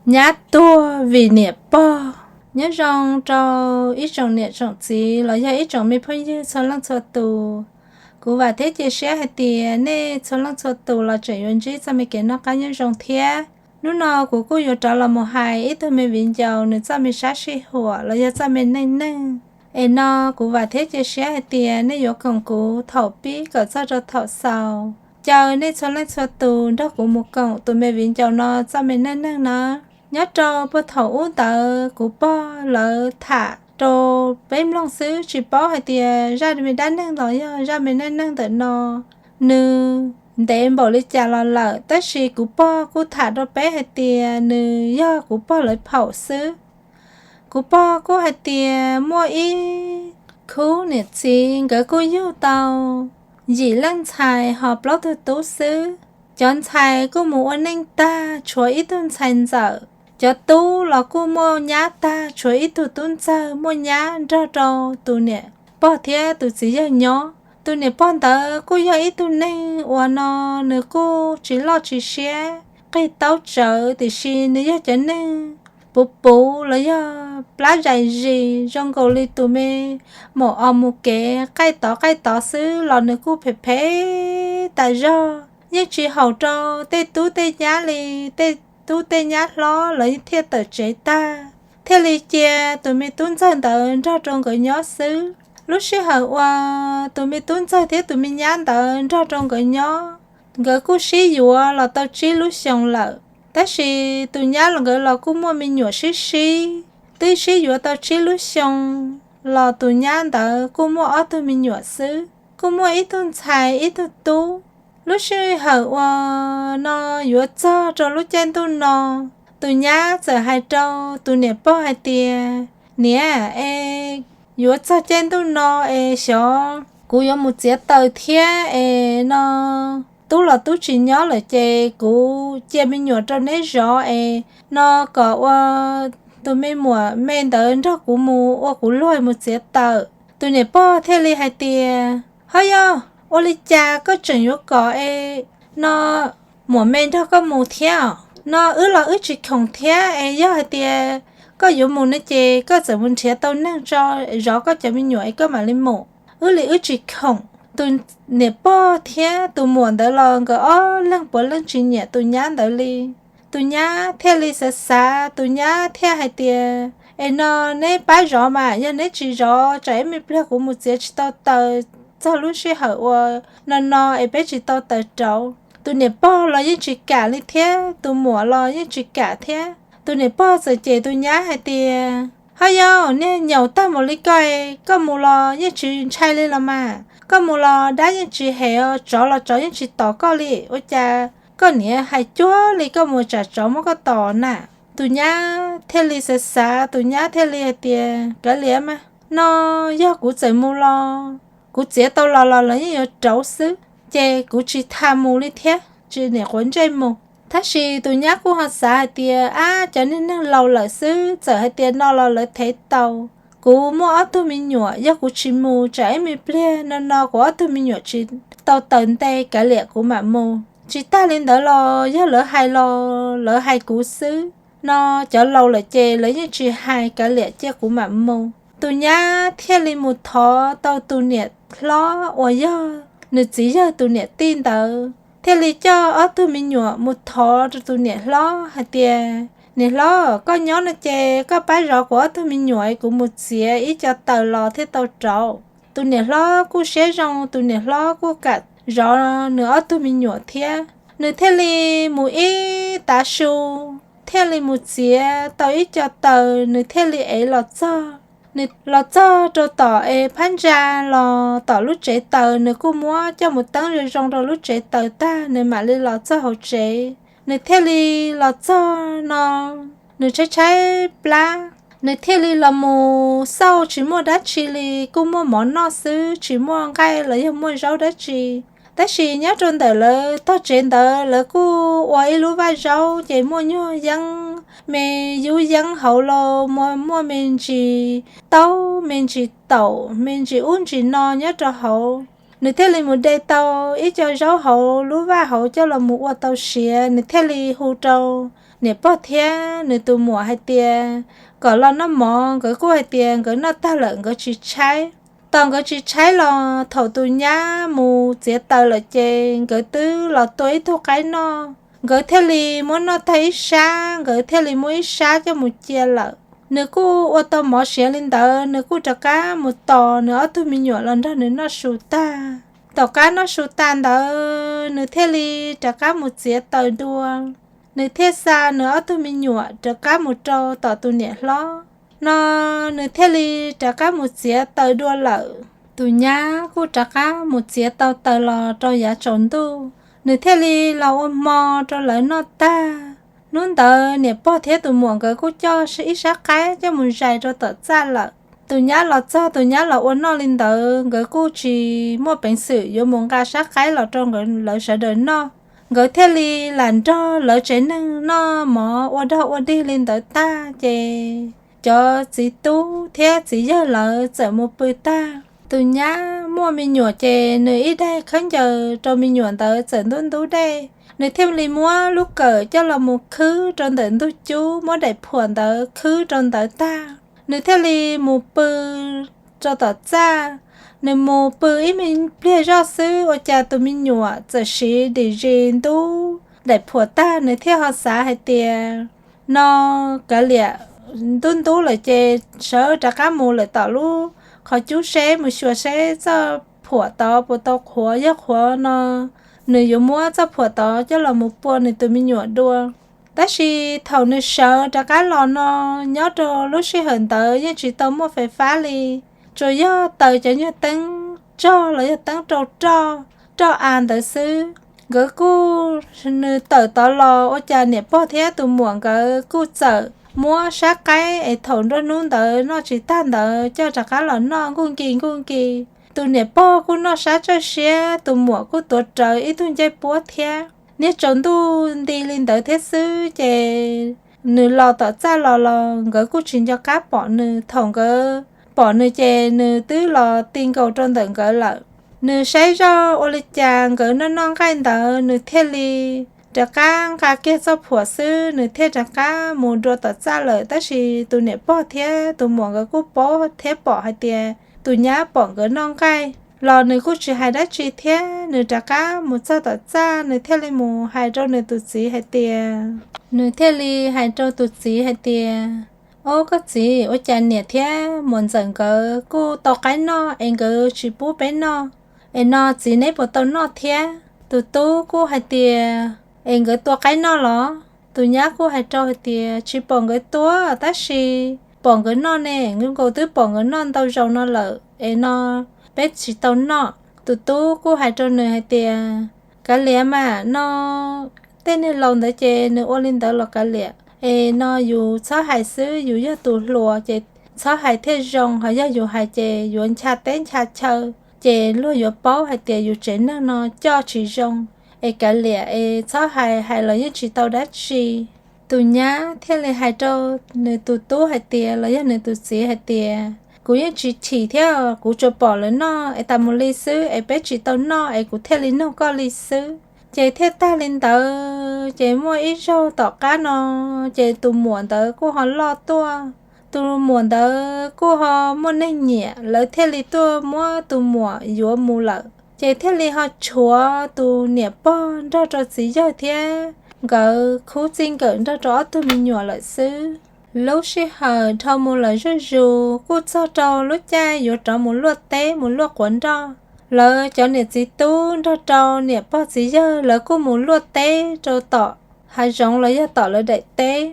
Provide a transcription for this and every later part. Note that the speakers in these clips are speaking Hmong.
Nyab tuag vim niam pog. Nyob zoo rau ib tsoom niam tsoom txiv los yog ib tsoom me phooj ywg txhua leej txhua tus. Kuv vam thiab cia siab hais tias nej txhua leej txhua tus los tseem yuav ntsib txoj me kev noj qab nyob zoo thiab. Hnub no kuv kuj yuav rov los mus hais ib tug me viv ncaus nws txoj me sab sij huam los yog txoj me neej neeg. Es no kuv vam thiab cia siab hais tias nej yuav koom kuv thaum pib kom txog rau thaum xaus. Caw nej txhua leej txhua tus nrog kuv mus koom tus me viv ncaus no txoj me neej neeg na. Nyob rau puag thaum ub ntawd kuv pog lawv tham rau peb mloog xwb, tsis paub hais tias zaj me dab neeg los yog zaj me neej neeg ntawm no nws ntev npaum li cas los lawm, tab sis kuv pog kuj tham rau peb hais tias nws yog kuv pog lawv phaum xwb. Kuv pog kuj hais tias muaj ib khub niam txiv nkawd kuj yug tau yim leej ntxhais ho plaub tug tub xwb. Cov ntxhais kuj mus ua neej tag, tshuav ib tug ntxhais ntxawm. Cov tub los kuj muaj nyab tag, tshuav ib tug tub ntxawg muaj nyab nrog rau tus niam pog thiab tus txiv yawg nyob. Tus niam pog ntawd kuj yog ib tug neeg uas no nws kuj tsis loj tsis siab, qig taub tsawv, tiam sis nws yog cov neeg puv puv los yog plab zais zis zoo nkaus li tus me maum os mus kev qaij tod qaij tod xwb los nws kuj phem phem tas zog, yeej tsis haum rau tej tub tej nyab li. Tej tub tej nyab hlob lawv thiaj tawm tsev tag, thiaj li cia tus me tub ntxawg ntawd nrog rau nkawd nyob xwb. Lub sij hawm uas tus me tub ntxawg thiab tus me nyab ntawd nrog rau nkawd nyob, nkawd kuj sib yuav los tau tsib lub xyoo lawm. Tab sis tus nyab los nkawd los kuj muaj me nyuam sib sib, twb sib yuav tau tsib lub xyoo los tus nyab ntawd kuj muaj ob tug me nyuam xwb, kuj muaj ib tug ntxhais ib tug tub. Lub sij hawm uas no yuav txog rau lub caij ntuj no, tus nyab txawm hais rau tus niam pog hais tias, Niam, es yuav txog caij ntuj no es xyov kuv yuav mus txiav taws thiab es no tub los tub tsis nyob lawm ces kuv cia me nyuam rau neb zov es no kom ua tus me muam me ntawd nrog kuv mus ua kuv luag mus txiav taws. Tus niam pog thiaj li hais tias, Ho yog ua li cas koj tseem yuav kom es no muam me nrog koj mus thiab? No wb los wb tsis khoom thiab es yog hais tias koj yuav mus no ces koj txawm mus nrhiav tau neeg tso zov koj cov me nyuam es koj mam li mus. Wb li wb tsis khoom. Tus niam pog thiab tus muam ntawd los nkawd ob leeg puav leej tsis nyiam tus nyab ntawd li. Tus nyab thiaj li xav xav, tus nyab thiaj hais tias, Es no neb pab zov mas, yog neb tsis zov tsam ib me pliag kuv mus txiav tsis tau taws txog lub sij hawm uas no no es peb tsis tau taws rauv. Tus niam pog los yeej tsis kam li thiab, tus muam los yeej tsis kam thiab. Tus niam pog txawm cem tus nyab hais tias, Ho yog niag nyaum tag mus li koj, koj mus los yeej tsis ntshai li los mas, koj mus los dab yeej tsis hem, tsov los tsov yeej tsis tom koj li, ua cas koj niam hais cuag li koj mus tsam tsov muab koj tom na? Tus nyab thiaj li xav xav, tus nyab thiaj li hais tias, Kav liam mas, no yog kuv txawm mus los kuv txiav tau los los lawv yeej yuav rauv xwb, ces kuv tsis tham mus li thiab, tsis niam quav ntsej mus. Tab sis tus nyab kuj ho xav hais tias, Ab, cov niag neeg laus lawm xwb, txawm hais tias no los lawv thev tau. Kuv muaj ob tug me nyuam, yog kuv tsis mus tsam ib me pliag no no kuv ob tug me nyuam tsis tau taws nte, kav liam kuv mam mus. Tsis tag li ntawd los yog lawv hais los lawv hais kuv xwb, no cov laus lawm ces lawv yeej tsis hais, kav liam cia kuv mam mus. Tus nyab thiaj li mus thov tau tus niam hlob uas yog nws txiv yawg tus niam tij ntawd, thiaj li coj ob tug me nyuam mus thov rau tus niam hlob hais tias, Niam hlob, koj nyob no ces koj pab zov kuv ob tug me nyuam, kuv mus txiav ib co taws los thiaj tau rauv. Tus niam hlob kuj siab zoo, tus niam hlob kuj kam zov nws ob tug me nyuam thiab. Nws thiaj li mus ib tav su, thiaj li mus txiav tau ib co taws, nws thiaj li ev los txog. Nws los txog rau tom es phab ntsa los tom lub tsev taws, nws kuj muab coj mus teeb zoo zoo rau lub tsev taws tag, nws mam li los txog hauv tsev. Nws thiaj li los txog no, nws tshaib tshaib plab, nws thiaj li los mus xauj tsis muaj dab tsi li, kuj muaj mov noj xwb, tsis muaj nqaij los yog muaj zaub dab tsi. Tab sis nyob rau ntawm lawv tog tsev ntawd lawv kuj ua ib lub vaj zaub, ces muaj nyuag yeeb, me yub yeeb hauv los muaj me ntsis taub, me ntsis taum, me ntsis ub ntsis no nyob rau hauv. Nws thiaj li mus de tau ib co zaub hauv lub vaj hauv coj los mus ua tau siav, nws thiaj li hu rau niam pog thiab nws tus muam hais tias kom los noj mov. Nkawd kuj hais tias nkawd noj tag lawm nkawd tsis tshaib. Tos nkawd tsis tshaib los thaum tus nyab mus txiav taws lawm ces nkawd twb los tua ib tug qaib noj. Nkawd thiaj li muab noj tag ib sab, nkawd thiaj li muab ib sab coj mus cia lawm. Nws kuj ua tau mov siav li ntawd, nws kuj rov qab mus tos nws ob tug me nyuam los nrog nws noj su tag. Tom qab noj su tas ntawd nws thiaj li rov qab mus txiav taws dua. Nws thiaj xa nws ob tug me nyuam rov qab mus rau tom tus niam hlob no, nws thiaj li rov qab mus txiav taws dua lawm. Tus nyab kuj rov qab mus txiav tau taws los rau yav tsaus ntuj, nws thiaj li los ua hmo rau lawv noj tag. Hnub ntawd niam pog thiab tus muam nkawd kuj coj ib sab qaib coj mus zais rau tom txaj lawm. Tus nyab los txog, tus nyab los ua noj li ntawd, nkawd kuj tsis muaj peev xwm yuav mus nqa sab qaib los rau lawv sawv daws noj. Nkawd thiaj li lam nrog lawv tsev neeg noj mov ua dog ua dig li ntawd tag ces cov txiv tub thiab txiv yawg lawv txawm mus pw tag. Tus nyab muaj me nyuam ces nws ib daig khaub ncaws rau me nyuam ntawd txawm ntub ntub dej, nws thiaj li muab lub kawm coj los mus khwb rau ntawm ntug cub, muab daim phuam ntawd khwb rau ntawd tag, nws thiaj li mus pw rau tom txaj. Nws mus pw ib me pliag zoj xwb ua cas tus me nyuam txawm siv dim zis ntub daim phuam tag, nws thiaj ho xav hais tias no kav liam, ntub ntub lawm ces sawv rov qab mus lawm tom lub qhov cub seb mus xyuas seb txoj phuam tod puas tau qhuav, yog qhuav no nws yuav muab txoj phuam tod coj los mus pua nws tus me nyuam dua. Tab sis thaum nws sawv rov qab los no, nyob rau lub sij hawm ntawd yeej tsis tau muaj fais fab li, tsuas yog taws cov nyuag teeb tsog los yog teeb rau roj, roj av ntawd xwb. Nkawd kuj, nws tawm tod los ua cas niam pog thiab tus muam nkawd kuj txawm muab sab qaib es thaum nruab hnub ntawd noj tsis tag ntawd coj rov qab los noj nkuj nki nkuj nki. Tus niam pog kuj noj sab tsawj siab, tus muam kuj tuav rawv ib tug ncej puab thiab. Niag tsaus ntuj nti li ntawd thiab xwb ces nws los tom txaj los los nkawd kuj tsis nco qab pom nws. Thaum nkawd pom nws ces nws twb los ti nkaus rau ntawm nkawd lawm. Nws saib zoj ua li cas nkawd noj noj nqaij ntawd nws thiaj li rov qab nqa kiag txoj phuam xwb nws thiaj rov qab mus dua tom txaj lawm. Tab sis tus niam pog thiab tus muam nkawd kuj paub thiab pom hais tias tus nyab pom nkawd noj nqaij los nws kuj tsis hais dab tsi thiab nws rov qab mus txog tom txaj nws thiaj li mus hais rau nws tus txiv hais tias, nws thiaj li hais rau tus txiv hais tias, Ob, koj txiv, ua cas niam thiab muam ntxawm nkawd kuj tau qaib noj es nkawd tsis pub peb noj, es no txiv neb puas tau noj thiab? Tus tub kuj hais tias, Es nkawd tua qaib noj los? Tus nyab kuj hais rau hais tias, Tsis pom nkawd tua, tab sis pom nkawd noj ne, nkaus twb pom nkawd noj ntau zaus no lawm, es no peb tsis tau noj. Tus tub kuj hais rau nws hais tias, Kav liam mas, no tej niag laus ntawd ces nws ua li ntawd los kav liam, es no yus txhob hais xwb, yus yog tus hluas ces txhob hais thiaj zoo, ho yog yus hais ces yuav ncha teb ncha chaw, ces luag yuav paub hais tias yus tsev neeg no coj tsis zoo, es kav liam es txhob hais, hais los yeej tsis tau dab tsi. Tus nyab thiaj li hais rau nws tus tub hais tias, los yog nws tus txiv hais tias, Kuv yeej tsis chim thiab, kuv tsuas pom lawv noj es tas mus li xwb, es peb tsis tau noj es kuv thiaj li nug koj li xwb. Ces thiaj tag li ntawd ces muaj ib zaug tom qab no ces tus muam ntawd kuj ho loj tuaj. Tus muam ntawd kuj ho muaj neeg nyiam, lawv thiaj li tuaj muab tus muam yuav mus lawm, ces thiaj li ho tshuav tus niam pog nrog rau txiv yawg thiab nkawd khub txij nkawm nrog rau ob tug me nyuam lawm xwb. Lub sij hawm dhau mus lawm zuj zus kuj txog rau lub caij yuav rov mus luaj teb mus luaj quav nroj. Lawv cov niam txiv tub nrog rau niam pog txiv yawg lawv kuj mus luaj teb rau tom hav zoov los yog tom lawv daim teb.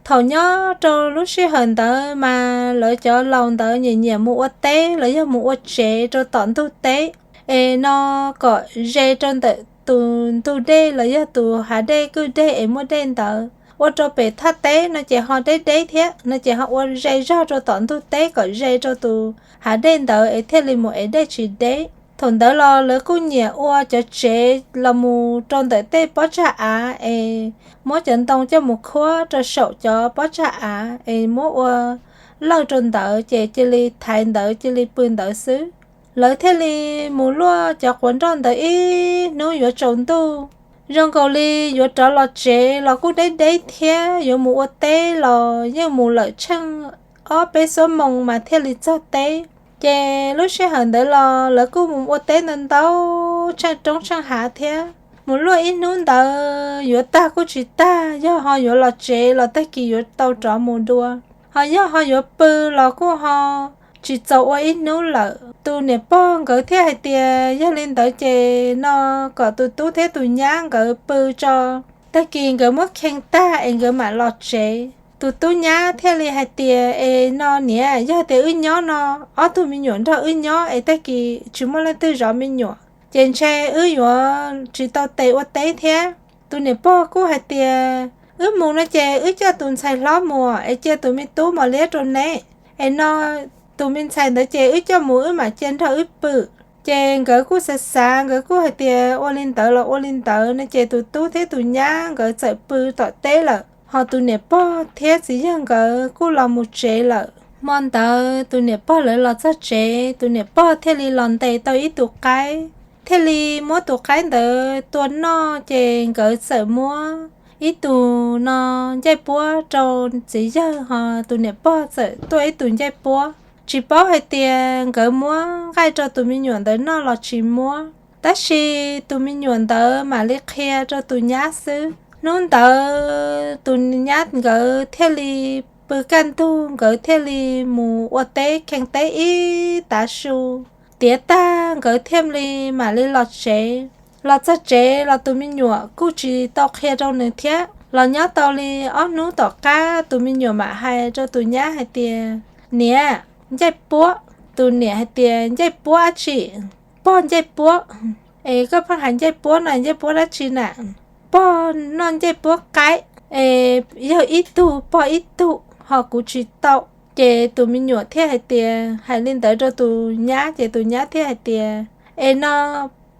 Thaum nyob rau lub sij hawm ntawd mas lawv cov laus ntawd nyiam nyiam mus ua teb los yog mus ua tsev rau tom ntug teb, es no kom ze rau ntawm tus ntug dej los yog tus hav dej kwj deg es muaj dej ntawd. Ua rau pem thaj teb no ces ho deb deb thiab no ces ho ua ze zog rau tom ntug teb kom ze rau tus hav dej ntawd es thiaj li mus ev dej tsis deb. Thaum ntawd los lawv kuj nyiam ua cov tsev los mus rau ntawm tej pob tsag av es muab cov ntoo coj mus khuab rau saum cov pob tsag av es muab ua lawj rau ntawd ces cia li thaiv ntawd cia li pw ntawd xwb. Lawv thiaj li mus luaj cov quav nroj ntawd ib hnub yuav tsaus ntuj. Zoo nkaus li yuav rov los tsev los kuj deb deb thiab, yuav mus ua teb los yeej mus lawm tsheej ob peb xuab moos mas thiaj li txog teb. Ces lub sij hawm ntawd los lawv kuj mus ua teb ntau ntau tsheej roob tsheej hav thiab. Mus luaj ib hnub ntawd yuav tag kuj tsis tag, yog ho yuav los tsev los tag kis yuav tau rov mus dua, ho yog ho yuav pw los kuj ho tsis txaus ua ib hnub lawm. Tus niam pog nkawd thiaj hais tias yog li ntawd ces no kom tus tub thiab tus nyab nkawd pw tso, tag kis nkawd muab khee tag es nkawd mam los tsev. Tus tub nyab thiaj li hais tias es no niam, yog tias wb nyob no, ob tug me nyuam nrog wb nyob es tag kis tsis muaj leej twg zov me nyuam ces ntshe wb yuav tsis tau tes ua teb thiab. Tus niam pog kuj hais tias wb mus no ces wb coj tus ntxhais hlob mus es cia tus me tub mos liab rau neb, es no tus me ntxhais ntawd ces wb coj mus wb mam cia nrog wb pw. Ces nkawd kuj xav xav, nkawd kuj hais tias ua li ntawd los ua li ntawd no ces tus tub thiab tus nyab nkawd txawm pw tom teb lawm, ho tus niam pog thiab txiv yawg nkawd kuj los mus tsev lawm. Hmo ntawd tus niam pog lawv los txog tsev, tus niam pog thiaj li los ntes tau ib tus qaib, thiaj li muab tus qaib ntawd tua noj, ces nkawd txawm muab ib tug no ncej puab rau txiv yawg, ho tus niam pog txawm tuaj ib tug ncej puab. Tsis paub hais tias nkawd muab nqaij rau tus me nyuam ntawd noj los tsis muab, tab sis tus me nyuam ntawd mam li qhia rau tus nyab xwb. Hnub ntawd tus nyab nkawd thiaj li pw kaj ntug, nkawd thiaj li mus ua teb khee teb ib tav su. Tiav tag nkawd thiaj li mam li los tsev. Los txog tsev los tus me nyuam kuj tsis tau qhia rau nws thiab. Los nyob tau li ob hnub tom qab tus me nyuam mam hais rau tus nyab hais tias, niam, ncej puab. Tus niam hais tias, ncej puab dab tsi? Pog ncej puab. Es koj pheej hais ncej puab no, ncej puab dab tsi na? Pog noj ncej puab qaib, es yawg ib tug pog ib tug, ho kuv tsis tau. Ces tus me nyuam thiaj hais tias, hais li ntawd rau tus nyab ces tus nyab thiaj hais tias, es no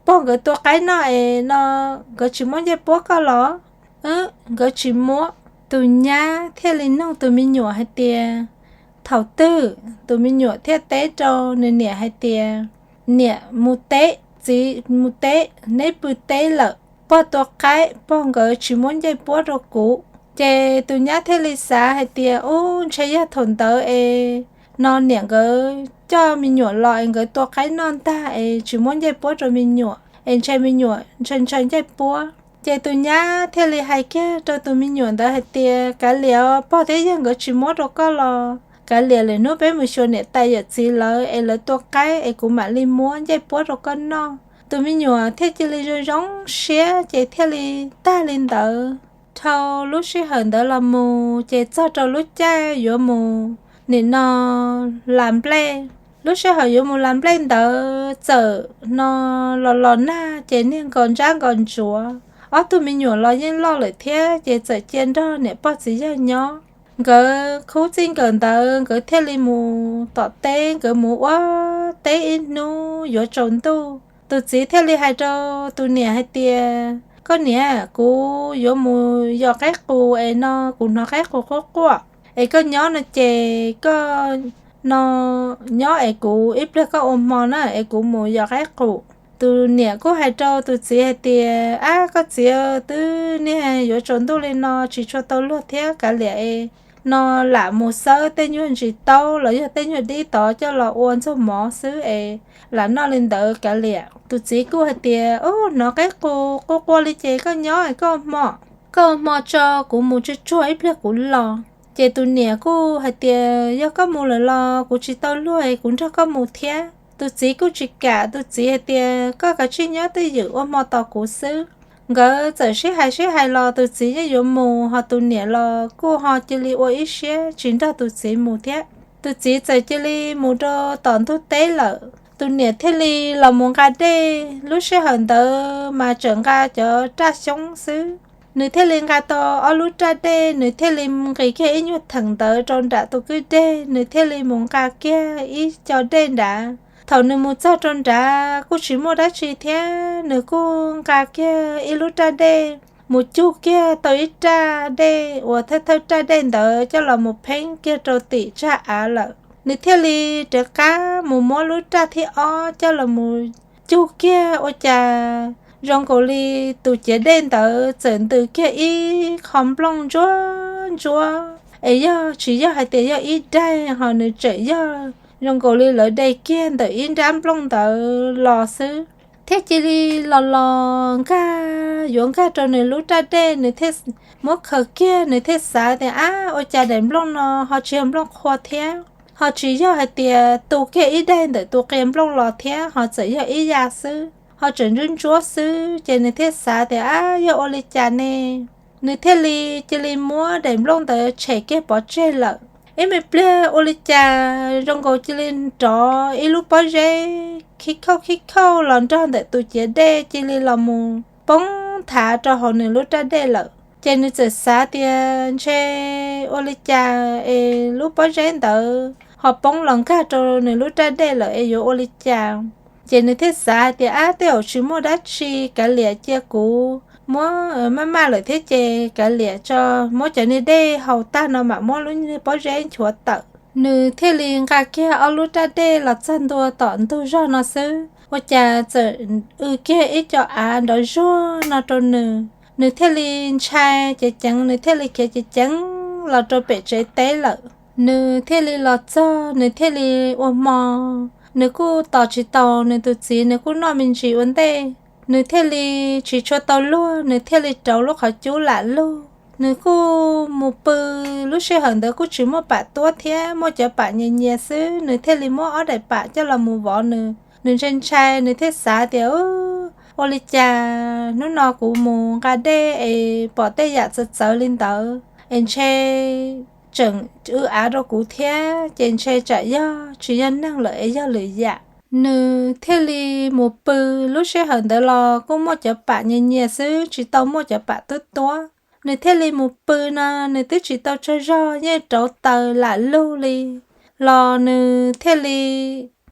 pog nkawd tua qaib noj es no nkawd tsis muab ncej puab koj los? Nkawd tsis muab. Tus nyab thiaj li nug tus me nyuam hais tias, thaum twg? Tus me nyuam thiaj teb rau nws niam hais tias, niam mus teb, txiv mus teb, neb pw teb lawm, pog tua qaib, pog nkawd tsis muab ncej puab rau kuv. Ces tus nyab thiaj li xav hais tias, ub, ntshe yog thaum ntawd es no niam nkawd coj me nyuam los es nkawd tua qaib noj ntag es tsis muab ncej puab rau me nyuam es ntshe me nyuam ntshaw ntshaw ncej puab. Ces tus nyab thiaj li hais kiag rau tus me nyuam ntawd hais tias, kav liam, pog thiab yawg nkawd tsis muab rau koj los kav liam, lwm hnub peb mus xyuas niam tais yawm txiv lawv es lawv tua qaib es kuv mam li muab ncej puab rau koj noj. Tus me nyuam thiaj cia li zoo zoo siab ces thiaj li tag li ntawd. Dhau lub sij hawm ntawd los mus ces txog rau lub caij yuav mus nim no las nplej. Lub sij hawm yuav mus las nplej ntawd txawm no los los nag ces niag nkos ntsab nkos ntsuav. Ob tug me nyuam los yeej loj lawm thiab ces txawm cia nrog niam pog txiv yawg nyob. Nkawd khub txij nkawm ntawd nkawd thiaj li mus tom teb, nkawd mus ua teb ib hnub yuav tsaus ntuj. Tus txiv thiaj li hais rau tus niam hais tias, koj niam, kuv yuav mus yos qaib qus es no kuv hnov qaib qus quaj quaj, es koj nyob no ces koj no nyob es kuv ib pliag koj ua hmo na es kuv mus yos qaib qus. Tus niam kuj hais rau tus txiv hais tias, ab, koj txiv, twb niag yuav tsaus ntuj li no tsis tshua tau luag thiab, kav liam es no lam mus xawb tej nyuag ntsis taub los yog tej nyuag dib tod coj los ua ntxuag mov xwb es lam noj li ntawd kav liam. Tus txiv kuj hais tias, ub, hnov qaib qus quaj quaj li ces koj nyob es koj ua hmo, koj ua hmo tso, kuv mus tsuag tsuag ib pliag kuv los. Ces tus niam kuj hais tias, yog koj mus lawm los kuv tsis tau luag es kuv nrog koj mus thiab. Tus txiv kuj tsis kam, tus txiv hais tias, koj kav tsij nyob twj ywm ua hmo tos kuv xwb. Nkawd txawm sib hais sib hais los tus txiv yeej yuav mus, ho tus niam los kuj ho cia li ua ib siab tsis nrog tus txiv mus thiab. Tus txiv txawm cia li mus rau tom ntug teb lawm. Tus niam thiaj li los mus nqa dej. Lub sij hawm ntawd mas tseem nqa cov raj xyoob xwb. Nws thiaj li nqa tau ob lub raj dej, nws thiaj li nqis kiag ib nyuag theem ntawd rau nram tus kwj deg, nws thiaj li mus nqa kiag ib co dej nrad. Thaum nws mus txog rau nrad kuj tsis muaj dab tsi thiab, nws kuj nqa kiag ib lub raj dej mus cug kiag tau ib raj dej uas thawj thawj raj dej ntawd coj los mus pheeb kiag rau tim tsag av lawm. Nws thiaj li rov qab mus muab lub raj thib ob coj los mus cug kiag, ua cas zoo nkaus li tus ciav dej ntawd txawm ntws kiag ib qho nplooj ntsuab ntsuab, es yog tsis yog hais tias yog ib daig, ho nws tseem yog zoo nkaus li lawv de kiag ntawm ib nrab nplooj ntawd los xwb, thiab cia li los los nkag yuav nkag rau nws lub raj dej. Nws thiaj muab khaws kiag, nws thiaj xav tias, ab, ua cas daim nplooj no ho tsis yog nplooj qhua thiab, ho tsis yog hais tias tu kiag ib daig ntawm tus qia nplooj los thiab, ho txawm yog ib yam xwb, ho tseem ntsuab ntsuab xwb. Ces nws thiaj xav tias, ab, yog ua li cas ne? Nws thiaj li cia li muab daim nplooj ntawd tshem kiag pov tseg lawm. Ib me pliag ua li cas zoo nkaus cia li nrov ib lub pob zeb khib khauj khib khauj los nrog ntawm tus ciav dej cia li los mus poob nthav rau hauv nws lub raj dej lawm. Ces nws txawm xav tias ntshe ua li cas es lub pob zeb ntawd ho poob los nkag rau nws lub raj dej lawm es yuav ua li cas. Ces nws thiaj xav hais tias, ab, tej zaum tsis muaj dab tsi, kav liam, cia kuv muab maj maj lawm thiab ces kav liam tso, muab cov niag dej haus tag no mam muab lub niag pob zeb nchuav tawm. Nws thiaj li nqa kiag ob lub raj dej los txog ntua tom ntug zog no xwb, ua cas txawm w kiag ib co av nrov zuag no rau nws. Nws thiaj li ntshai ceev ceev, nws thiaj li khiav ceev ceev los rau pem tsev teb lawm. Nws thiaj li los txog, nws thiaj li ua hmo, nws kuj tos tsis tau nws tus txiv, nws kuj noj me ntsis ua ntej. Nws thiaj li tsis tshua tau luag, nws thiaj li rauv lub qhov cub lam lug. Nws kuj mus pw, lub sij hawm ntawd kuj tsis muaj pam tuab thiab, muaj cov pam nyias nyias xwb. Nws thiaj li muab ob daim pam coj los mus vov nws. Nws ntshai ntshai, nws thiaj xav tias, ua li cas hnub no kuv mus nqa dej es pom tej yam txawv txawv li ntawd es ntshe tseem w av rau kuv thiab, ces ntshe tsam yog tsis yog neeg lawm es yog lwm yam. Nws thiaj li mus pw, lub sij hawm ntawd los kuj muaj cov pam nyias nyias xwb, tsis tau muaj cov pam tuab tuab. Nws thiaj li mus pw no, nws twb tsis tau tsaug zog, yeej rauv taws lam lug li. Los nws thiaj li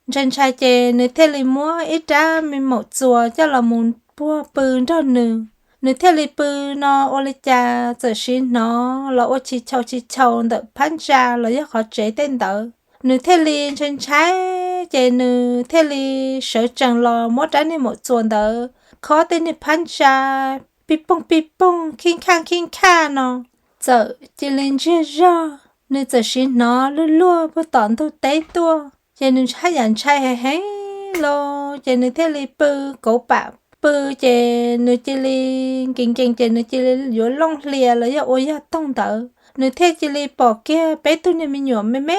ntshai ntshai, ces nws thiaj li muab ib rab me maum txuas coj los mus puag pw nrog nws. Nws thiaj li pw no, ua li cas txawm siv hnov los ua chis chaus chis chaus ntawm phab ntsa los yog qhov tsev tej ntawd. Nws thiaj li ntshai ntshai, ces nws thiaj li sawv tsees los muab rab niag maum txuas ntawd khob tej niag phab ntsa pij poog pij poog, khib khaj khib khaj no. Txawm cia li ntsiag zog, nws txawm siv hnov luag luag puag tom ntug teb tuaj, ces nws haj yam ntshai heev heev los, ces nws thiaj li pw kauv pam pw, ces nws cia li nkees nkees, ces nws cia li yuav looj hlias los yog ua yog toog ntawd, nws thiaj cia li pom kiag peb tug niag me nyuam me me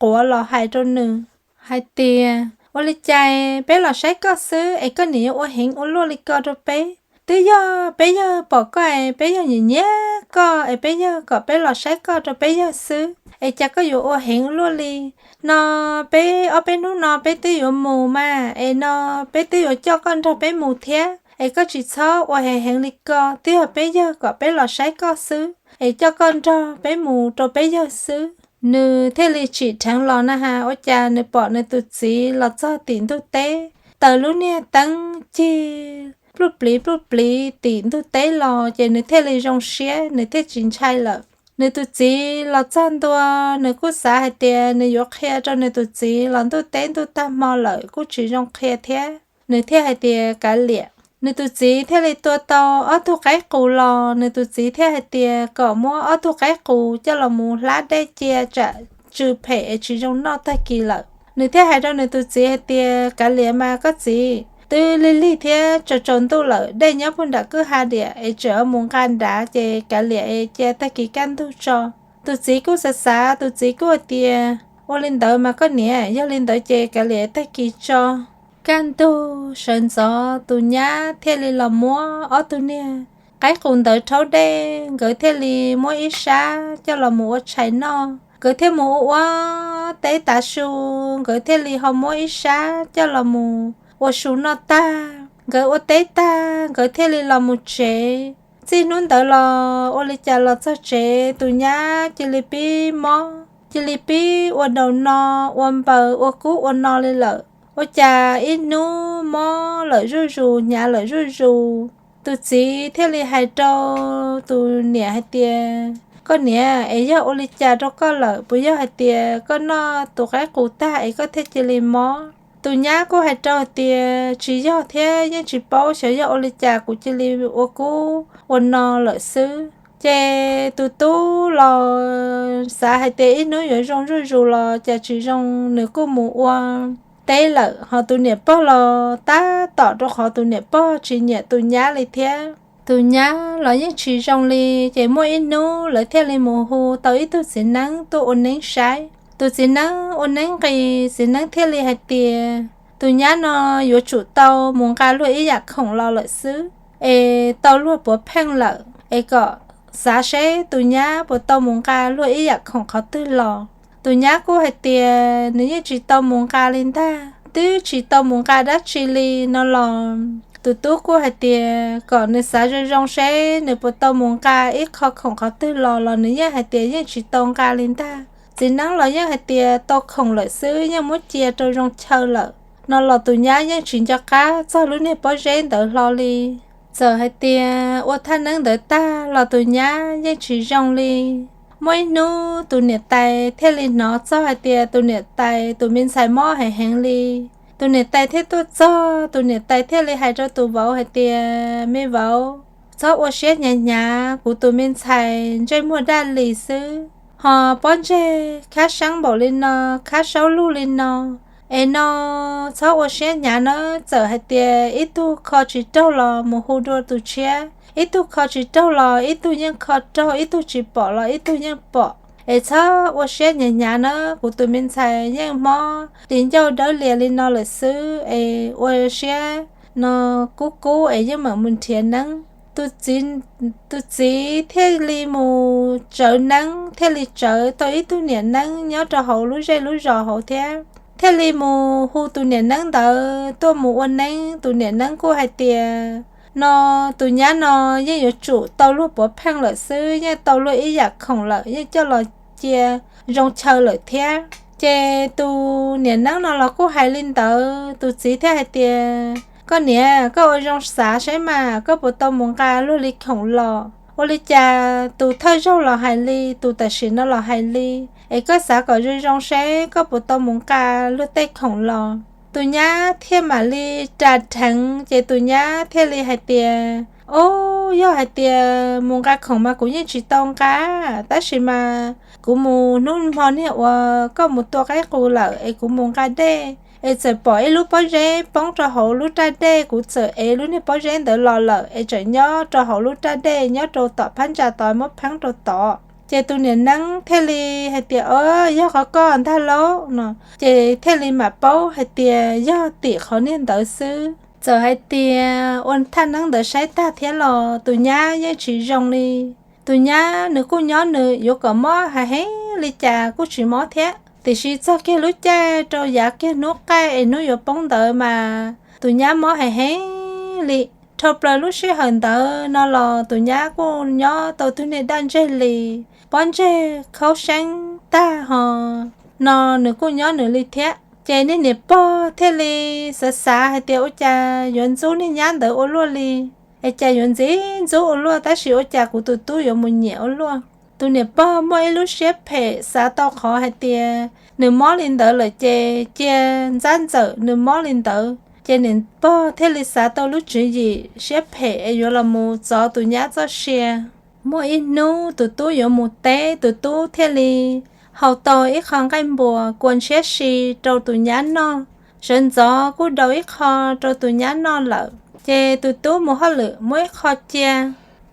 quav los hais rau nws hais tias, ua li cas peb los saib koj xwb es koj nim yuav ua heev ua luaj li ko rau peb? Twb yog peb yawg pom koj es peb yawg nyiam nyiam koj es peb yawg kom peb los saib koj rau peb yawg xwb, es cas koj yuav ua heev ua luaj li? No peb ob peb hnub no peb twb yuav mus mas, es no peb twb yuav coj koj nrog peb mus thiab, es koj tsis txhob ua heev heev li ko, twb yog peb yawg kom peb los saib koj xwb es coj koj nrog peb mus rau peb yawg xwb. Nws thiaj li tsim dheev los na has, ua cas nws pom nws tus txiv los txog tim ntug teb, taws lub niag teeb cig pluj pliv pluj pliv tim ntug teb los, ces nws thiaj li zoo siab, nws thiaj tsis ntshai lawm. Nws tus txiv los txog ntua, nws kuj xav hais tias nws yuav qhia rau nws tus txiv los ntuj teb ntuj tag hmo lawm kuj tsis zoo qhia thiab, nws thiaj hais tias kav liam. Nws tus txiv thiaj li tua tau ob tug qaib qus los, nws tus txiv thiaj hais tias kom muab ob tug qaib qus coj los mus hlab dej cia tsam tsw phem es tsis zoo noj tag kis lawm. Nws thiaj hais rau nws tus txiv hais tias kav liam mas koj txiv, twb lig lig thiab tsaus tsaus ntuj lawm, dej nyob puag nram kwj ha diam es tseem mus nqa nrad, ces kav liam es cia tag kis kaj ntug tso. Tus txiv kuj xav xav, tus txiv kuj hais tias ua li ntawd mas koj niam, yog li ntawd ces kav liam tag kis tso. Kaj ntug sawv ntxov tus nyab thiaj li los muab ob tug niag qaib qus ntawd rhaub dej, nkawd thiaj li muab ib sab coj los mus ua tshais noj. Nkawd thiaj mus ua ua teb tav su, nkawd thiaj li ho muab ib sab coj los mus ua su noj tag. Nkawd ua teb tag, nkawd thiaj li los mus tsev. Txij hnub ntawd los ua li cas los txog tsev tus nyab cia li pib mob, cia li pib ua daus no, ua npaws, ua kub ua no li lawm. Ua cas ib hnub mob lawm zuj zus, hnyav lawm zuj zus. Tus txiv thiaj li hais rau tus niam hais tias Koj niam, es yog ua li cas rau koj lawm? Puas yog hais tias koj noj tus qaib qus tag es koj thiaj cia li mob? Tus nyab kuj hais rau hais tias tsis yog thiab, yeej tsis paub xyov yog ua li cas kuv cia li ua kub ua no lawm xwb. Ces tus tub los xav hais tias ib hnub yuav zoo zuj zus los cas tsis zoo, nws kuj mus ua teb lawm. Ho tus niam pog los tab tom rau qhov tus niam pog tsis nyiam tus nyab li thiab. Tus nyab los yeej tsis zoo li. Ces muaj ib hnub lawv thiaj li mus hu tau ib tug txiv neeb tuaj ua neeb saib. Tus txiv neeb ua neeb nqis, txiv neeb thiaj li hais tias tus nyab no yuav tsum tau mus nqa luag ib yam khoom los lawm xwb, es tau luag puav pheej lawm, es kom xav seb tus nyab puas tau mus nqa luag ib yam khoom qhov twg los. Tus nyab kuj hais tias nws yeej tsis tau mus nqa li ntag, twb tsis tau mus nqa dab tsi li no los tus tub kuj hais tias kom nws xav zoo zoo seb nws puas tau mus nqa ib qho khoom qhov twg los, los nws yeej hais tias yeej tsis tau nqa li ntag. Txiv neeb los yeej hais tias tau khoom lawm xwb, yeej muab cia rau zoo chaw lawm no los tus nyab yeej tsis nco qab txog lub niag pob zeb ntawd hlo li. Txawm hais tias ua thaj neeb ntawd tag los tus nyab yeej tsis zoo li. Muaj ib hnub tus niam tais thiaj li hnov txog hais tias tus niam tais tus me ntxhais mob heev heev li. Tus niam tais thiaj tuaj txog, tus niam tais thiaj li hais rau tus vauv hais tias, me vauv, txhob ua siab hnyav hnyav, kuv tus me ntxhais ntsej muag daj li xwb, ho pob ntseg khab seeb npaum li no, khab saub lug li no, es no txhob ua siab hnyav na. Txawm hais tias ib tug kho tsis raug los mus hu dua tus tshiab, ib tug kho tsis raug los ib tug yeej kho raug, ib tug tsis pom los ib tug yeej pom. Es txhob ua siab hnyav hnyav na, kuv tus me ntxhais yeej mob di ncauj dawb lias li no lawm xwb, es ua siab no kub kub es yeej meem mus nrhiav neeb. Tus txiv thiaj li mus tsawv neeb, thiaj li tsawv tau ib tug niam neeb nyob rau hauv lub zej lub zos hauv thiab, thiaj li mus hu tus niam neeb ntawd tuaj mus ua neeb. Tus niam neeb kuj hais tias no tus nyab no yeej yuav tsum tau luag puav pheej lawm xwb, yeej tau luag ib yam khoom lawm, yeej coj los cia zoo chaw lawm thiab. Ces tus niam neeb no los kuj hais li ntawd, tus txiv thiaj hais tias, koj niam, koj ua zoo xav saib mas koj puas tau mus nqa luag li khoom los. Ua li cas tus thawj zaug los hais li, tus tam sim no los hais li, es koj xav kom zoo zoo seb koj puas tau mus nqa luag tej khoom los. Tus nyab thiaj mam li ras dheev, ces tus nyab thiaj li hais tias, o, yog hais tias mus nqa khoom mas kuv yeej tsis tau nqa, tab sis mas kuv mus hnub hmo niag uas koj mus tua qaib qus lawm es kuv mus nqa dej, es txawm pom ib lub pob zeb poob rau hauv lub raj dej, kuv txawm ev lub niag pob zeb ntawd los lawm es tseem nyob rau hauv lub raj dej nyob rau tom phab ntsa tod, muab pheeb rau tod. Ces tus niam neeb thiaj li hais tias, o, yog qhov koj ntag lauj no. Ces thiaj li mam paub hais tias yog tim qhov niag ntawd xwb. Txawm hais tias ua thaj neeb ntawd saib tag thiab los tus nyab yeej tsis zoo li. Tus nyab nws kuj nyob nws, yuav kom mob heev heev li cas kuj tsis mob thiab, tiam sis txog kiag lub caij rau yav kiag hnub qaij es hnub yuav poob ntawd mas tus nyab mob heev heev li. Dhau plaws lub sij hawm ntawd no los tus nyab kuj nyob tau tug niag daj ntseg li, pob ntseg khaub seeb tag ho no nws kuj nyob nws li thiab. Ces niag niam pog thiaj li xav xav hais tias ua cas yuav ntxub niag nyab ntawd ua luaj li, es cas yuav ntxi ntxub ua luaj, tab sis ua cas kuv tus tub yuav mus nyiam ua luaj. Tus niam pog muaj ib lub siab phem xav tau qhov hais tias nws mob li ntawd lawm ces cia ntxab ntxawm nws mob li ntawd. Ces niam pog thiaj li xav tau lub tswv yim siab phem es yuav los mus txov tus nyab txoj sia. Muaj ib hnub tus tub yuav mus teb, tus tub thiaj li hau tau ib qho nqaij npuas kua ntshiab si rau tus nyab noj. Sawv ntxov kuj daus ib qho rau tus nyab noj lawm, ces tus tub mus hauj lwm muab ib qho cia.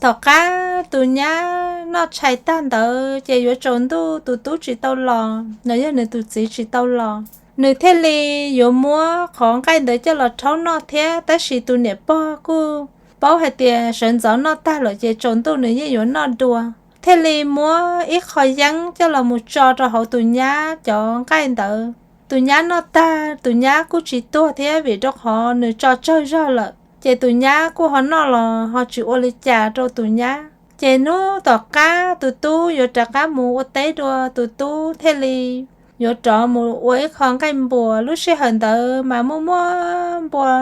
Tom qab tus nyab noj tshais tag ntawd ces yuav tsaus ntuj, tus tub tsis tau los, los yog nws tus txiv tsis tau los, nws thiaj li yuav muab qhov nqaij ntawd coj los rhaub noj thiab. Tab sis tus niam pog kuj paub hais tias sawv ntxov noj tag lawm ces tsaus ntuj nws yeej yuav noj dua, thiaj li muab ib qho yeeb coj los mus tso rau hauv tus nyab cov nqaij ntawd. Tus nyab noj tag, tus nyab kuj tsis tuag thiab, vim rau qhov nws tso tsawg zog lawm, ces tus nyab kuj ho noj los ho tsis ua li cas rau tus nyab. Ces hnub tom qab tus tub yuav rov qab mus ua teb dua, tus tub thiaj li yuav rov mus ua ib qho nqaij npuas. Lub sij hawm ntawd mas muaj muaj npua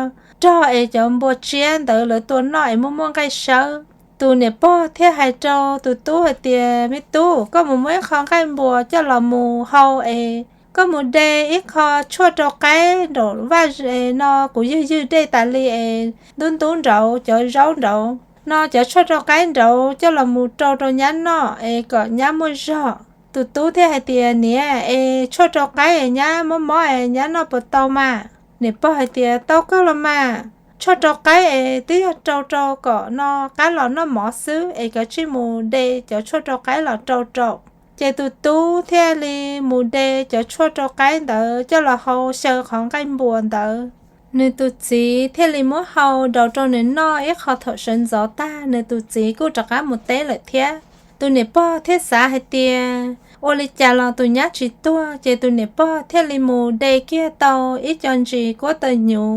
rog es cov npua tsiab ntawd lawv tua noj es muaj muaj nqaij sawb. Tus niam pog thiaj hais rau tus tub hais tias, Me tub, koj mus muab ib qho nqaij npuas coj los mus hau es koj mus de ib qho tshuaj rau qaib nraum vaj es no kuv ywg ywg dej tas li es ntub ntub nraud cov zaub nraud no, cov tshuaj rau qaib nraud coj los mus rau rau nyab noj es kom nyab muaj zog. Tus tub thiaj hais tias, Niam, es tshuaj rau qaib es nyab mob mob es nyab noj puas tau mas? Niam pog hais tias, Tau kawg los mas, tshuaj rau qaib es twb yog rau rau kom no qaib los noj mov xwb es koj tsij mus de cov tshuaj rau qaib los rau rau. Ces tus tub thiaj li mus de cov tshuaj rau qaib ntawd coj los hau xyaw qhov nqaij npuas ntawd. Nws tus txiv thiaj li muab hau daus rau nws noj ib qho thaum sawv ntxov tag, nws tus txiv kuj rov qab mus teb lawm thiab. Tus niam pog thiaj xav hais tias ua li cas los tus nyab tsis tuag, ces tus niam pog thiaj li mus de kiag tau ib co ntsis kuab taw hnyuv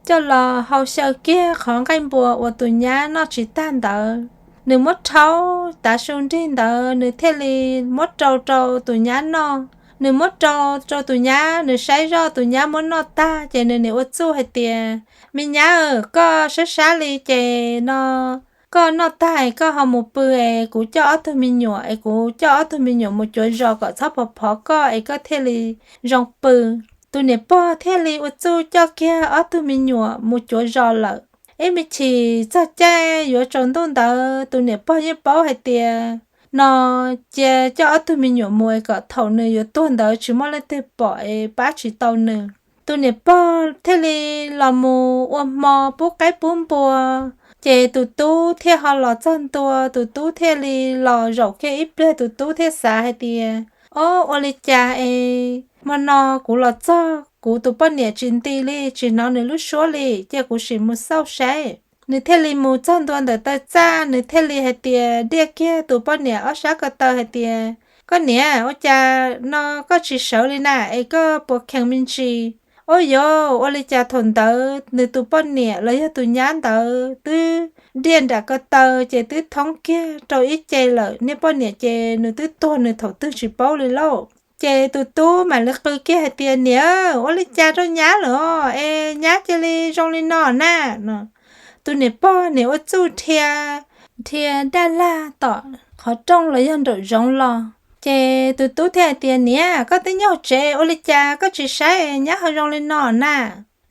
coj los hau xyaw kiag qhov nqaij npuas uas tus nyab noj tsis tag ntawd. Nws muab rhaub tav su nrig ntawd, nws thiaj li muab rau rau tus nyab noj. Nws muab rau rau tus nyab, nws saib zoj tus nyab muab noj tag, ces nws niam ua txuj hais tias, Me nyab, koj sab sab li ces no koj noj tag koj ho mus pw es kuv coj ob tug me nyuam es kuv coj ob tug me nyuam mus cuav zos kom txhob phov phov koj es koj thiaj li zoo pw. Tus niam pog thiaj li ua txuj coj kiag ob tug me nyuam mus cuav zos lawm. Ib me chim txog caij yuav tsaus ntuj ntawd, tus niam pog yeej paub hais tias no cia coj ob tug me nyuam mus es kom thaum nws yuav tuag ntawd tsis muaj leej twg pom es pab tsis tau nws. Tus niam pog thiaj li los mus ua hmo pub qaib pub npua, ces tus tub thiaj ho los txog ntua. Tus tub thiaj li los zaum kiag ib pliag, tus tub thiaj xav hais tias, Ob, ua li cas es hmo no kuv los txog kuv tus poj niam tsis nti li, tsis hnov nws lub suab li, cia kuv sim mus xauj saib. Nws thiaj li mus txog ntua ntawm taw txaj, nws thiaj li hais tias, diaj kiag tus poj niam ob sab ko taw hais tias, Koj niam, ua cas no koj tsis sawv li na, es koj puas kheev me ntsis? Ub yuav, ua li cas thaum ntawd nws tus poj niam los yog tus nyab ntawd twb diaj nram ko taw ces twb thoob kiag rau ib ce lawm, niag poj niam ces nws twb tuag nws thaum twg tsis paub li lauj. Ces tus tub mam li qw kiag hais tias, Niam, ua li cas rau nyab lawm es nyab cia li zoo li no na? Tus niam pog niam ua txuj dhia, dhia daj lag tom qhov rooj los yog nraum zoov los. Ces tus tub thiaj hais tias, Niam, koj twb nyob tsev, ua li cas koj tsis saib nyab ho zoo li no na?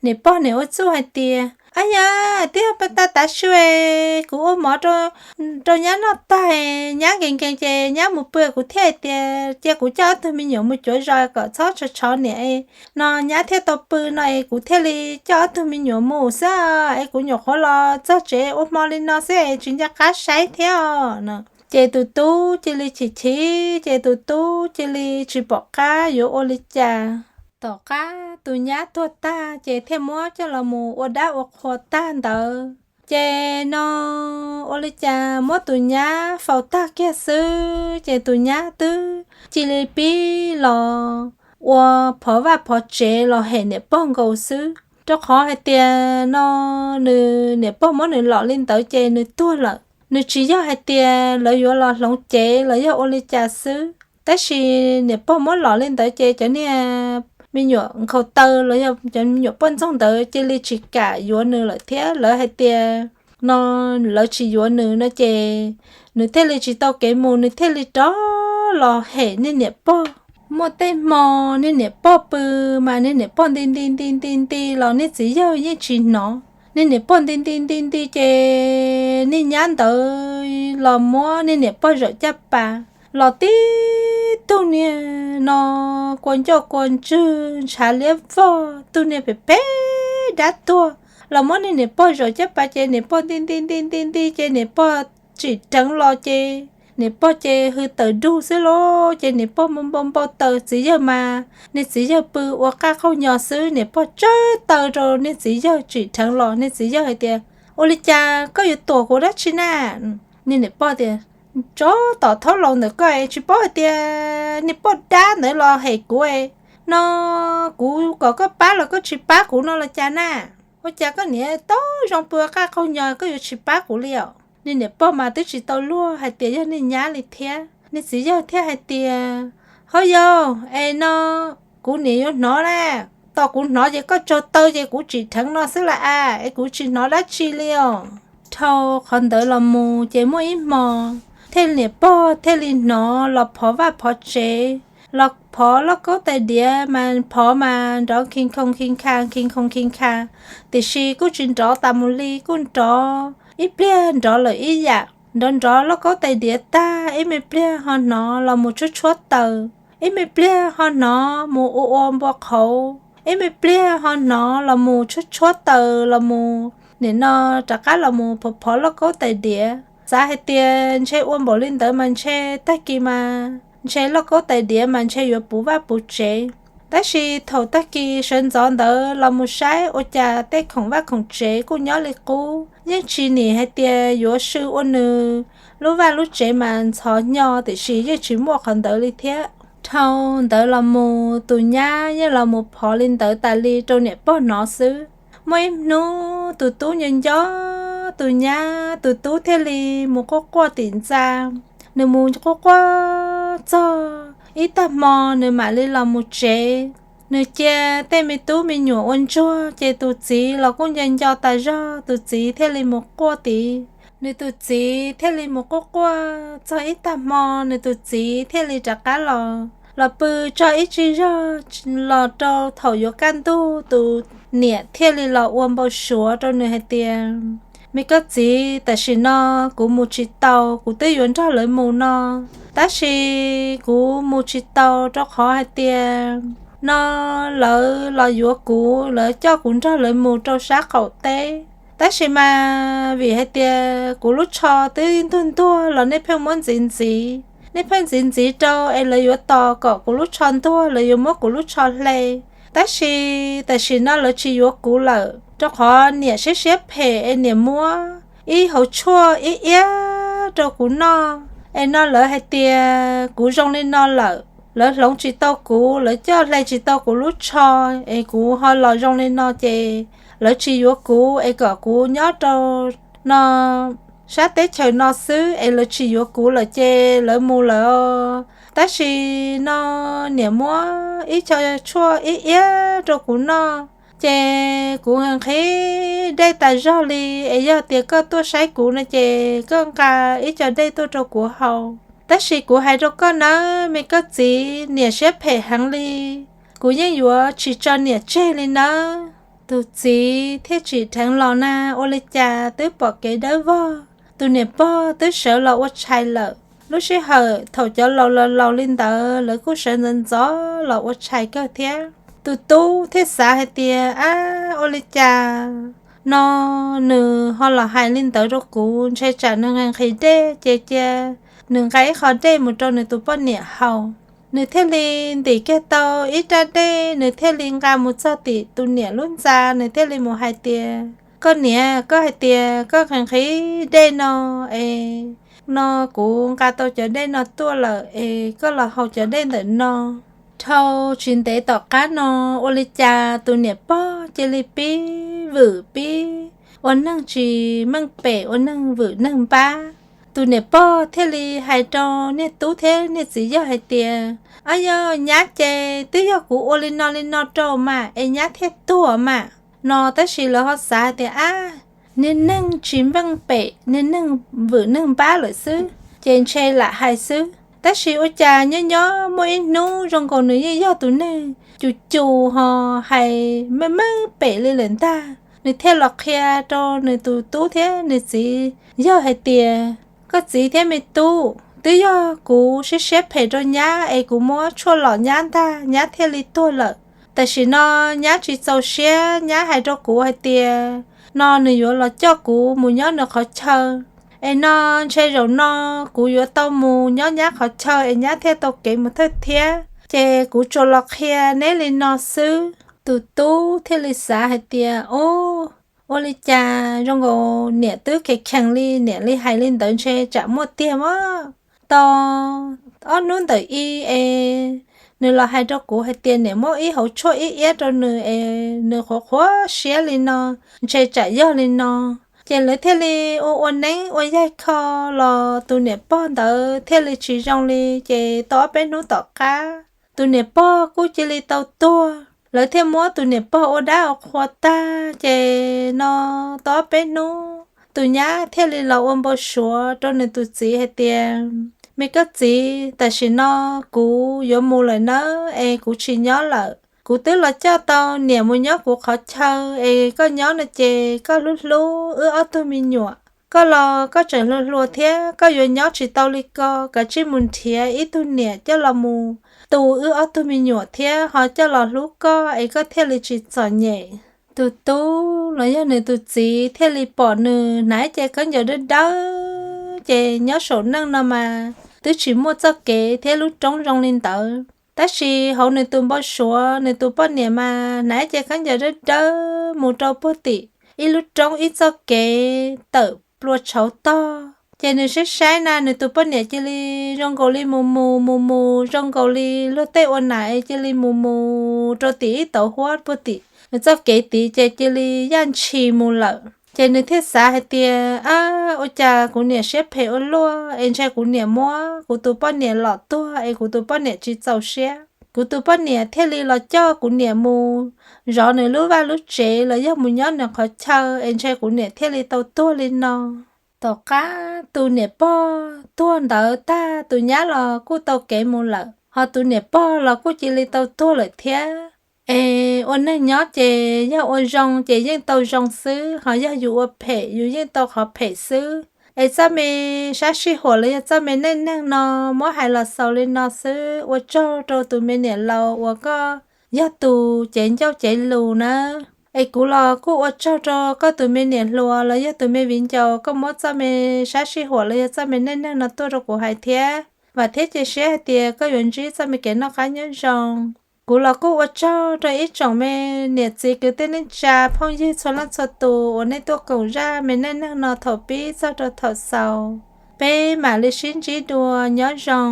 Niam pog niam ua txuj hais tias, Ab yog, twb yog peb ta tav su es kuv ua mov rau nyab noj tag, nyab nkees nkees ces nyab mus pw, kuv thiaj hais tias cia kuv coj ob tug me nyuam mus cuav zos kom txhob tshov tshov niam no nyab thiaj tau pw no es kuv thiaj li coj ob tug me nyuam mus xwb es kuv nyuam qhuav los txog tsev ua hmo li no xwb es tsis nco qab saib thiab no. Ces tus tub cia li chim chim, ces tus tub cia li tsis pom qab yuav ua li cas. Tom qab tus nyab tuag tag ces thiaj muab coj los mus ua dab ua qhua tag ntawd. Ces no ua li cas muab tus nyab faus tag kiag xwb, ces tus nyab twb cia li pib los ua phov vaj phov tsev los hem niam pog nkaus xwb, rau qhov hais tias no nws niam pog muab nws lom li ntawd ces nws tuag lawm. Nws tsis yog hais tias lawv yuav los hloov cev los yog ua li cas xwb, tab sis niam pog muab lom li ntawd ces cov niag me nyuam nkhaus taw los yog cov me nyuam poj ntxoog ntawd cia li tsis kam yuav nws lawm thiab. Lawv hais tias no lawv tsis yuav nws no ces nws thiaj li tsis tau kev mus, nws thiaj li rov los hem niag niam pog. Muaj tej hmo niag niam pog pw mas niag niam pog nti nti nti nti nti los niag txiv yawg yeej tsis hnov. Niag niam pog nti nti nti nti ces niag nyab ntawd los muab niag niam pog zaum caj pas los tib tug niag no kua ncauj kua ntswg ntshav liab vog, tug niag phem phem dab tuag, los muab niag niam pog zaum caj pas ces niam pog nti nti nti nti nti ces niam pog tsim dheev los ces niam pog ces hws tawm dug xwb lauj. Ces niam pog npau npau npau taws, txiv yawg mas niag txiv yawg pw ua qaj qaug nyo xwb, niam pog tsawb taw rau niag txiv yawg tsim dheev los. Niag txiv yawg hais tias, Ua li cas koj yuav tuam kuv dab tsi na? Niag niam pog tias, Tsov tom thaub laus ntawm koj tsis paub hais tias niag poj dab ntawd los hem kuv no, kuv kom koj pab los koj tsis pab kuv no los cas na? Ua cas koj niam tau zoo pw ua qaj qaug nyo koj yuav tsis pab kuv li os? Niag niam pog mas twb tsis tau luag hais tias yog niag nyab li thiab. Niag txiv yawg thiaj hais tias, Hauj yau, es no kuv niam yuav hnov na, tos kuv hnov ces koj tsaug taw ces kuv tsim dheev no xwb las as, es kuv tsis hnov dab tsi li os. Dhau qhov ntawd los mus ces muaj ib hmo, thiaj niam pog thiaj li hnov los phov vaj phov tsev, los phov lauj kaub tais diav mas phov mas nrov khi khoo khi kha khi khoo khi kha, tiam sis kuj tsis nrov tas mus li, kuj nrov ib pliag nrov lawm ib yam, nrov nrov lauj kaub tais diav tag, ib me pliag ho hnov los mus tshuab tshuab taws, ib me pliag ho hnov mus ua ua npua qhauv, ib me pliag ho hnov los mus tshuab tshuab taws los mus nim no rov qab los mus phov phov lauj kaub tais diav. Xav hais tias ntshe ua npaum li ntawd mas ntshe tag kis mas ntshe lauj kaub tais diav mas ntshe yuav puv vaj puv tsev. Tab sis thaum tag kis sawv ntxov ntawd los mus saib ua cas tej khoom vaj khoom tsev kuj nyob li qub, yeej tsis nim hais tias yuav sw ua nws lub vaj lub tsev mas ntxhov hnyo, tiam sis yeej tsis muaj qhov ntawd li thiab. Dhau ntawd los mus tus nyab yeej los mus phov li ntawd tas li rau niam pog hnov xwb. Muaj ib hnub tus tub nco nco tus nyab, tus tub thiaj li mus quaj quaj tim ntxa. Nws mus quaj quaj txog ib tag hmo nws mam li los mus tsev. Nws cia tej me tub me nyuam ua ntsuag ces tus txiv los kuj nco nco tas zog, tus txiv thiaj li mus quaj tid. Nws tus txiv thiaj li mus quaj quaj txog ib tag hmo, nws tus txiv thiaj li rov qab los, los pw tso ib tsig zog los rau thaum yuav kaj ntug, tus niam thiaj li los ua npau suav rau nws hais tias, me koj txiv, tam sim no kuv mus tsis tau, kuv twb yuav nrog lawv mus no, tab sis kuv mus tsis tau rau qhov hais tias no lawv los yuav kuv, lawv coj kuv nrog lawv mus rau sab qaum teb. Tab sis mas vim hais tias kuv lub tsho twb ntuag ntuag los nej pheej muab ntxiv ntxiv, nej pheej ntxiv ntxiv rau es lawv yuav tos kom kuv lub tsho ntuag, lawv yuav muab kuv lub tsho hle. Tab sis tam sim no lawv tsis yuav kuv lawm, rau qhov niam siab siab phem es niam muab ib hauv tshuaj ib iab rau kuv noj. Es no lawv hais tias kuv zoo li no lawm, lawv hloov tsis tau kuv, lawv coj hle tsis tau kuv lub tsho, es kuv ho los zoo li no ces lawv tsis yuav kuv, es kom kuv nyob rau no sab teb chaws no xwb, es lawv tsis yuav kuv lawm ces lawv mus lawm. Tab sis no niam muab ib co tshuaj ib iab rau kuv noj, ces kuv nqhis dej tas zog li. Es yog tias koj tuaj saib kuv no ces koj nqa ib co dej tuaj rau kuv haus. Tab sis kuv hais rau koj nawb me koj txiv, niam siab phem heev li, kuv yeej yuav tsis tso niam tseg li nawb. Tus txiv thiaj tsim dheev los na, ua li cas twb pom kev dawb vog, tus niam pog twb sawv los ua tshais lawm. Lub sij hawm thaum cov laus laus laus li ntawd lawv kuj sawv ntxov ntxov los ua tshais kawg thiab. Tus tub thiaj xav hais tias, ab, ua li cas no nws ho los hais li ntawd rau kuv, ntshe tsam nws nqhis dej ces cia nws nqa ib qho dej mus rau nws tus poj niam haus. Nws thiaj li ntim kiag tau ib rab dej, nws thiaj li nqa mus txog tim tus niam lub ntxa, nws thiaj li mus hais tias, koj niam, koj hais tias koj nqhis nqhis dej no es no kuv nqa tau cov dej no tuaj lawm es koj los haus cov dej ntawm no. Dhau tsis ntev tom qab no, ua li cas tus niam pog cia li pib vwm pib ua neeg tsis meej pem, ua neeg vwm neeg npab. Tus niam pog thiaj li hais rau niag tub thiab niag txiv yawg hais tias, ab, yog nyab ces twb yog kuv ua li no li no rau mas es nyab thiaj tuag mas no. Tab sis lawv ho xav tias, ab, niag neeg tsis meej pem, niag neeg vwm neeg npab lawm xwb ces ntshe lam hais xwb. Tab sis ua cas nyob nyob muaj ib hnub zoo nkaus nws yeej yog tus neeg cus cus ho hais meej meej pem li lawm ntag. Nws thiaj los qhia rau nws tus tub thiab nws txiv yawg hais tias, koj txiv thiab me tub, twb yog kuv siab siab phem rau nyab es kuv muab tshuaj lom nyab ntag, nyab thiaj li tuag lawm. Tam sim no nyab tsis txaus siab, nyab hais rau kuv hais tias no nws yuav los coj kuv mus nyob nws qhov chaw. Es no ntshe zaum no kuv yuav tau mus nyob nyab qhov chaw es nyab thiaj tau kev mus thawj thiab. Ces kuv tsuas los qhia neb li no xwb. Tus tub thiaj li xav hais tias, ub, ua li cas zoo nkaus niam twb kheev kheev li, niam li hais li ntawd ntshe tsam muaj tiag mas. Tau ob hnub ntawm i es nws los hais rau kuv hais tias niam muab ib hauv tshuaj ib iab rau nws es nws qhuav qhuav siab li no, ntshe tsam yog li no. Ces lawv thiaj li ua ua neeb ua yaig kho los tus niam pog ntawd thiaj li tsis zoo li, ces tau ob peb hnub tom qab tus niam pog kuj cia li tau tuag. Lawv thiaj muab tus niam pog ua dab ua qhua tag, ces no tau ob peb hnub tus nyab thiaj li los ua npau suav rau nws tus txiv hais tias, Me koj txiv, tam sim no kuv yuav mus lawm nawb es kuv tsis nyob lawm. Kuv twb los coj tau niam mus nyob kuv qhov chaw es koj nyob no ces koj hlub hlub wb ob tug me nyuam. Koj los koj tseem hluas hluas thiab koj yuav nyob tsis tau li ko, kav tsij mus nrhiav ib tug niam coj los mus tu wb ob tug me nyuam thiab ho coj los hlub koj es koj thiaj li tsis txom nyem. Tus tub los yog nws tus txiv thiaj li pom nws hnav ib ce khaub ncaws dawb dawb, ces nyob saum neej no mas twb tsis muaj txoj kev thiab lub roob zoo li ntawd. Tab sis hauv nws tus npau suav nws tus poj niam mas hnav ib ce khaub ncaws dawb dawb mus rau puag tim ib lub roob ib txoj kev tawm plua tshauv tog. Ces nws saib saib na nws tus poj niam cia li zoo nkaus li mus mus mus mus zoo nkaus li luag tej ua nam es cia li mus mus rau tim ib tauv huab puag tim nws txoj kev tid ces cia li yaj ntshis mus lawm. Ces nws thiaj xav hais tias, Ab, ua cas kuv niam siab phem ua luaj es ntshe kuv niam muab kuv tus poj niam lom tuag es kuv tus poj niam tsis txaus siab. Kuv tus poj niam thiaj li los coj kuv niam mus zov nws lub vaj lub tsev los yog mus nyob nws qhov chaw es ntshe kuv niam thiaj li tau tuag li no. Tom qab tus niam pog tuag ntawd tag tus nyab los kuj tau kev mus lawm, ho tus niam pog los kuj cia li tau tuag lawm thiab. Es ua neeg nyob ces yog ua zoo ces yeej tau zoo xwb, ho yog yus ua phem yus yeej tau qhov phem xwb. Es txoj me sab sij huam los yog txoj me neej neeg no muab hais los xaus li no xwb. Ua tsaug rau tus me niam laus uas koj yog tus cev ncauj cev lus na. Es kuv los kuj ua tsaug rau koj tus me niam hluas los yog tus me viv ncaus koj muab txoj me sab sij huam los yog txoj me neej neeg no tuaj rau kuv hais thiab. Vam thiab cia siab hais tias koj yuav ntsib txoj me kev noj qab nyob zoo. Kuv los kuj ua tsaug rau ib tsoom me niam txiv kwv tij neej tsa phooj ywg txhua leej txhua tus uas nej tuaj koom zaj me neej neeg no thaum pib txog rau thaum xaus. Peb mam li sib ntsib dua, nyob zoo.